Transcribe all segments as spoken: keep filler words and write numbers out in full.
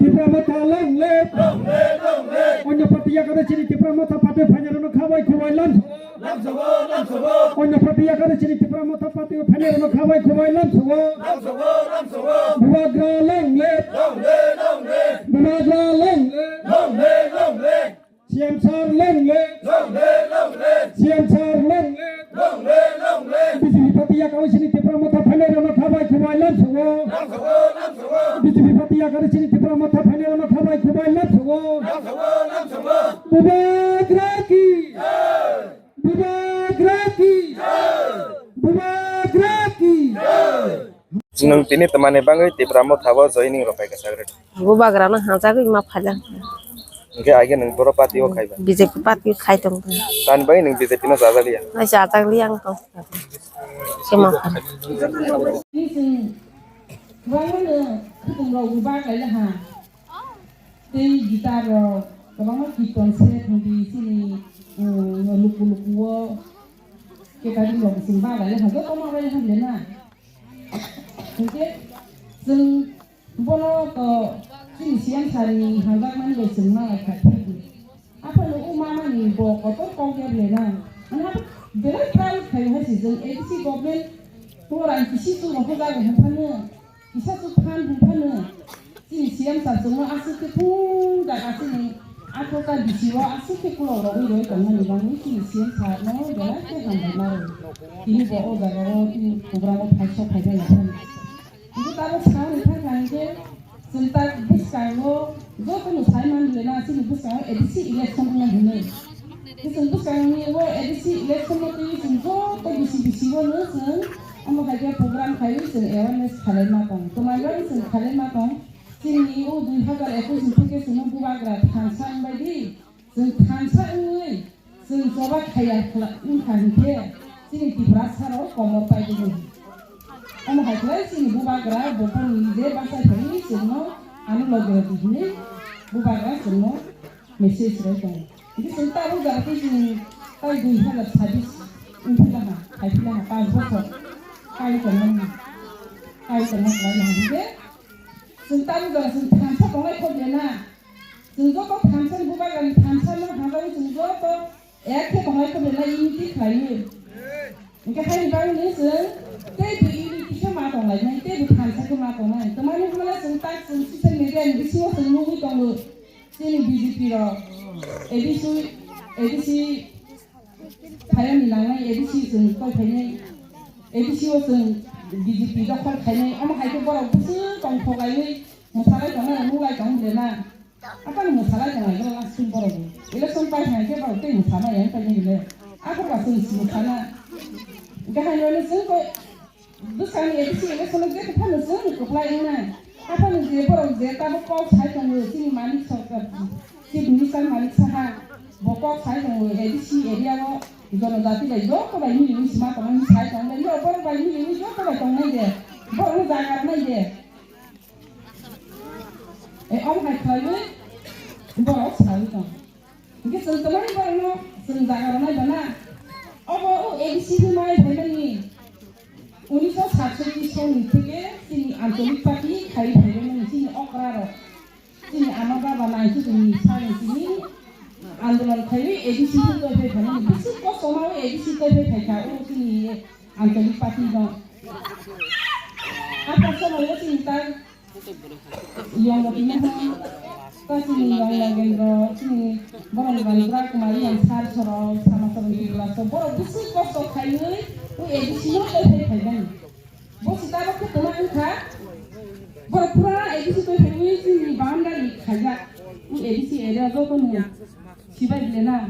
Tipra Motha long live. Long live, long live. Onno party yakare chini Tipra Motha party phainai rano khabai khubai lam. Lam sobo, lam sobo. Onno party yakare chini Tipra Motha party phainai rano khabai khubai lam sobo. Lam sobo, lam sobo. Bubagra long live. Long live, long live. Bubagra long live. Long live, long live. C M sir long live. Long live, long live. C M sir long live. Long live, long live. B J P party yakare chini Tipra Motha phainai rano khabai khubai lam sobo. Lam sobo, lam sobo. B J P party yakare chini Tipra Motha phainai rano khabai khubai lam sobo. Lam sobo, lam sobo. Bubagra ki. Jai. Bubagra ki. Jai. Bubagra ki. Jai. Nwng tini twmani bagwi Tipra Motha o joining rok khaika sagre? Bubagra no hajagwi ma phaila. Hwnkhe aige nwng boro party o khaiba? B J P party khai tong. Tani bagwi nwng B J P no chajakliya? Nai chajakliya ang tong. Sema khan. Kwbangma no khwtwng rok bo baklai laha. Tei guitar rok kwbangma kirtan se thangdi chini, um, luku luku o catering rok chwng baklai laha. Joto ma bai laha le na. Hwnkhe chwng bono to chini C M sir ni hamjakmani bai chwng ma lai kha thik di. Aphano o mama ni bo kotor kok ya le na. Ana belai proud khai hai si chwng A D C government to rang kisi chwng rok jaga hwn phano kisa chwng phan hwn phano. Chini C M sir chwngno aswk khe thung jaga chini athota bisi o aswk khe kulok rogwi roi tongmani bagwi chini C M sir no belai khe hambai maro. Tini bo o jaga o tini program o phai sok phai bai ya phano. Hingke tabok sa ni thang thang hingke chwng ta bwskango joto no sai man le na chini bwskango A D C election wngna hinwi. Chwng bwskango ni o A D C election no twi chwng joto bisi bisi o no chwng omo hai khe program khaiwi chwng awareness khalai ma tong. Twmai bai chwng khalai ma tong. Chini o dui hazar ekush ni theke chwngno bubagra thansa wngbai di. Chwng thansa wngwi chwng choba khaiya khla-, wngkha hinkhe chini Tiprasa rok komor paigwino. Omo hai khlai chini bubagra bo boni je bachai phaiwi chwngno ano logi logi hinwi bubagra chwngno message rwui tongo. Hinkhe chwng tabuk jora tei chini tai dui hazar chabbish wngphi laha, phai phi laha, panch bochor kai tongmani, kai tongma khlai laha hinkhe chwng tabuk jora chwng thansa tonglai kho de na. Chwng joto thansa ni bubagrani thansa no hamjagwi chwng joto ek khe tonglai kho belai unity khlaiwi. Hwnkhe haini bagwino chwng teibo unity khe ma tonglainai, teibo thansa khe ma tongnai. Twmani hwnba chwng tak chwng social media ni bisingo chwng nugwi tongo. Chini B J P rok A D C, A D C phaiani nangnai, A D C chwng koi phainai, A D C o chwng B J P dokhol khainai. Omo hai khe borok bwswk tongthok laiwi mwsalai tongnai, nuglai tong bwle na. Aphano mwsalai tonglai borok last time borok bo. Election pai hai khe borok tei mwsana yang pai nai le. Aphano ba chwng si mwsana. Hingke hai no chwng koi bwsani A D C election o je phano chwng kwplai wngnai. Aphano je borok je tabuk kok sai tongo chini Manik Sarkar, Chief Minister Manik Saha. Bo kok sai tongo A D C area o jonojati bai joto bai mili wi sima tongo hinwi sai tongo. Yo borok bai mili wi joto bai tongnai de. Borok no jaga rwnai de. E, omo hai khlaiwi borok saui tong. Hingke chwng twmani borokno chwng jaga rwnai bana. Obo o A D C ni mai phaimani unisho satsotti song ni theke chini Ancholik Party khai phaimani chini okra rok. Chini ama baba nangkhe chini sani chini andolon khaiwi A D C ni twi phai phaimani. Bisi kosto ma o A D C twi phai phaikha o chini Ancholik Party no. Apa somoyo chini tai Yong Rok Ina Hong, ta chini Yong Nagendro, chini borok ni bani bwrak Kumari yang sar sorok, sama sorok ni bwrak sorok, borok bisi kosto khaiwi, o A D C no tei phai phai bani. Bo si tabok khe tongma wngkha, borok pura A D C tei phaiwi chini boundary khaijak, o A D C area joto no sibai bile na.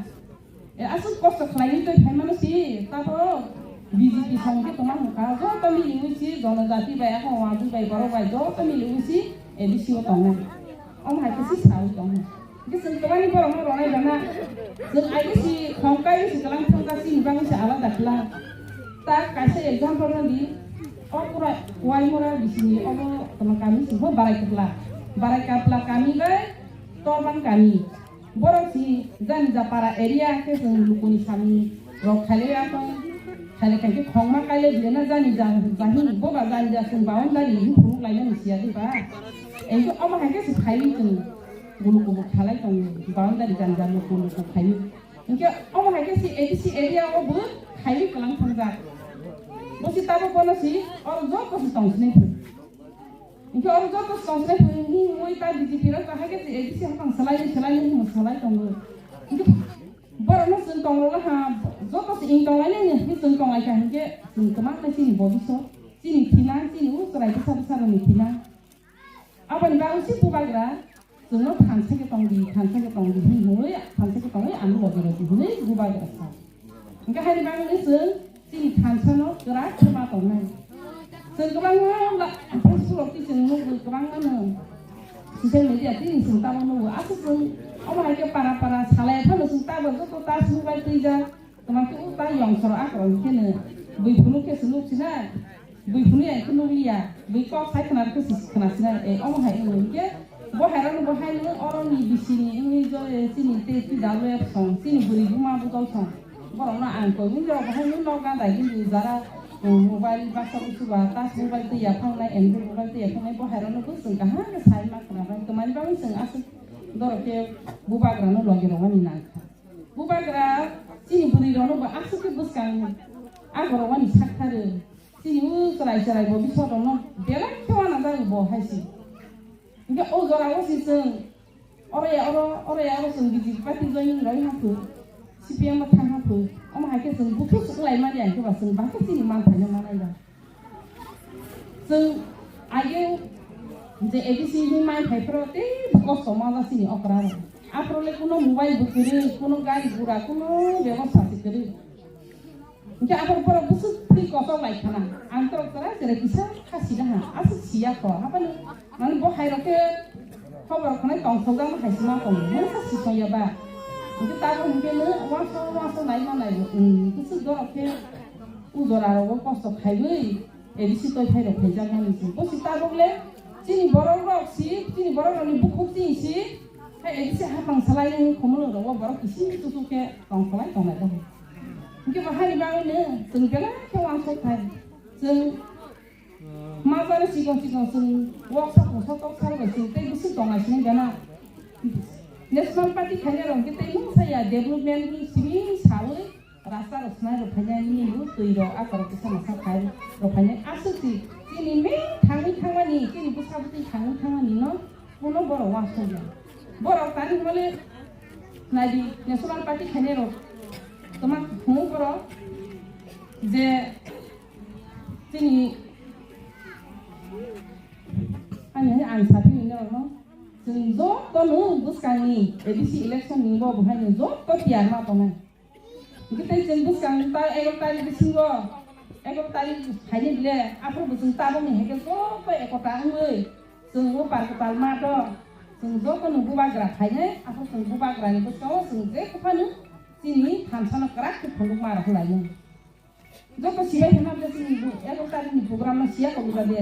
E, aswk kosto khlaiwi tei phaimano si, tato B J P song khe tongma hwnkha, joto miliwi si, jonojati bai, ako wngwi bai, borok bai, joto miliwi si, A D C o tongo. Omo hai khe si saui tongo. Hwnkhe chwng kwbangni borokno rwnai rwna, chwng I D C khong kaiwi si kwlang thangkha, chini bagwi se alada kwlang. Ta kaisa example rw di, o pura Waimura bisini obo tongma kami singkho Barai Kapla. Barai Kapla kami bai Torban kami. Borok si jani ja para area khe chwng lukuni sami rok khailai ya tong, khailai khaikhe khongma kailai bile na jani ja jahini boba jani ja chwng baon jani hinphuru lainani siya di ba. Engkhe omo hai khe se phaiwi chwng gulu kubu khalai tongo, boundary jani jani gulu kubu phaiwi. Engkhe omo hai khe se A D C area o bo phaiwi kwlang thangjak. Bo se tabuk bono se oro joto se tong sinai thung. Engkhe oro joto se tong sinai thung hwnwi ta B J P rok hai khe se A D C haphang swlainai swlainai hwnwi swlai tongo. Engkhe borokno chwng tong rwla ha, joto se ing tong lainai hwnwi chwng tong lai kha hinkhe chwng kwmang khe chini bobiswt, chini thinang, chini o chwrai bwsa bwsa rokni thinang. Aboni bagwi se bubagra chwngno thansa khe tong di, thansa khe tong di hwnwi, thansa khe tongwi ano logi rw di hwnwi bubagra sa. Hwnkhe haini bagwi chwng chini thansano kwrak khe ma tongnai. Chwng kwbangma la-, Facebook rok twi chwng nukgo, kwbangmano social media twi chwng tamo nukgo. Aswk chwng omo hai khe para para salai phano chwng tabuk joto ta swngbai twijak. Tongma khe o ta yongsoro akorok khe no bui phunuk khe se nuk sinai, bui phunuk ya khe nuk liya, bui kok sai khna khe se khna sinai, e omo hai wngwi khe bo hai rok no bo hai no oro ni bisi ni wngwi jo, e, chini tei T W F song, chini bwrwi buma budol song, borok no ang koi wngwi rok bo hai no nok gana dai hinwi jara, um, mobile baksa usuba touch mobile twi ya phangnai, Android mobile twi ya phangnai, bo hai rok no bo chwng kaham khe sai ma khna bai, tongmani bagwi chwng aswk dorok khe bubagra no logi rwmani nang kha. Bubagra chini bwrwi rokno bo aswk khe bwskang akhoro wani saktharo. Chini o chwrai chwrai bo bisor rokno belai khe uanajak bo hai se. Hwnkhe o jora o se chwng oro ya oro, oro ya oro chwng B J P party joining rwui haphu, C P M o thang haphu, omo hai khe chwng buthus wng lai mani ya khe ba chwng ba khe chini man phaino manai ba. Chwng age je A D C ni mai phai phro tei kosto ma ba sini okra rok. Aphro le kuno mobile bo kwrwi, kuno gari gura, kuno bebosta se kwrwi. Hwnkhe aphro phoro bwswk free kosok lai khana. Ang torok chwrai chwrai kisa kha sida ha. Aswk siya kho. Haphano mani bo hai rok khe khobor khonai tong thok jang hai sima tong. Mungsa si song ya ba. Hwnkhe ta bo hwnkhe no waso waso nai ma nai. Hmm, bwswk dorok khe u jora rogo kosto khaiwi A D C toi phai rok phaijakmani se. Bo si tabuk le chini borok rok si, chini borok rokni bukhuk chini si, hai A D C hapang salai nang khumulwng rogo borok kising chuchuk khe tong kholai tongnai bo. Hwnkhe bo hani bagwi no chwng belai khe uansuk thai. Chwng ma jani chikon chikon chwng woksa pungsa tok sal bai chwng tei bwswk tongnai sini gana. National Party khainai rok hwnkhe tei mungsa ya development ni simi sawi. Rasta rok swnai rok phainai nini bo twi rok a korok kisa masa khai rok phainai aswk si chini main thangwi thangmani chini bwsa bwtwi thangwi thangmani no kuno borok uansuk ya. Borok tani hwnmale naidi National Party khainai rok toma hwnwi borok je chini ani ang sapi hwnwi rokno chwng jotono bwskangni A D C election ni bo bwhaino joto tiyar ma tongnai. Hwnkhe tei chwng bwskang ta egaroh tarikh bisingo, egaroh tarikh phainai bile, aphuru bo chwng tabukni hai khe joto ekota wngwi chwng o Parkotal matho chwng jotono bubagra phainai, aphuru chwng bubagrani bwskango chwng je kwphano chini thansano kwrak khe phunukma rw lainai. Joto sibai hwnna bwle chini bo egaroh tarikhni program no siya kok bwle.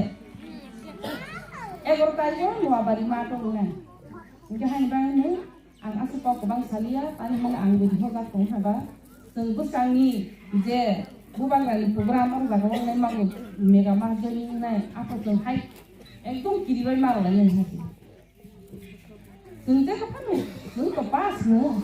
Egaroh tarikh o Noabari matho wngnai. Hwnkhe haini bagwino ang aswk kok kwbang saliya, tani hwnba ang bwdwi hojak tong hwnba. Chwng bwskangni je bubagrani program oro jaga o wngnai mago mega ma joining wngnai, aphuru chwng hai ekdom kiribai ma rwlainai hai se. Chwng je kwphano, chwng to pass no.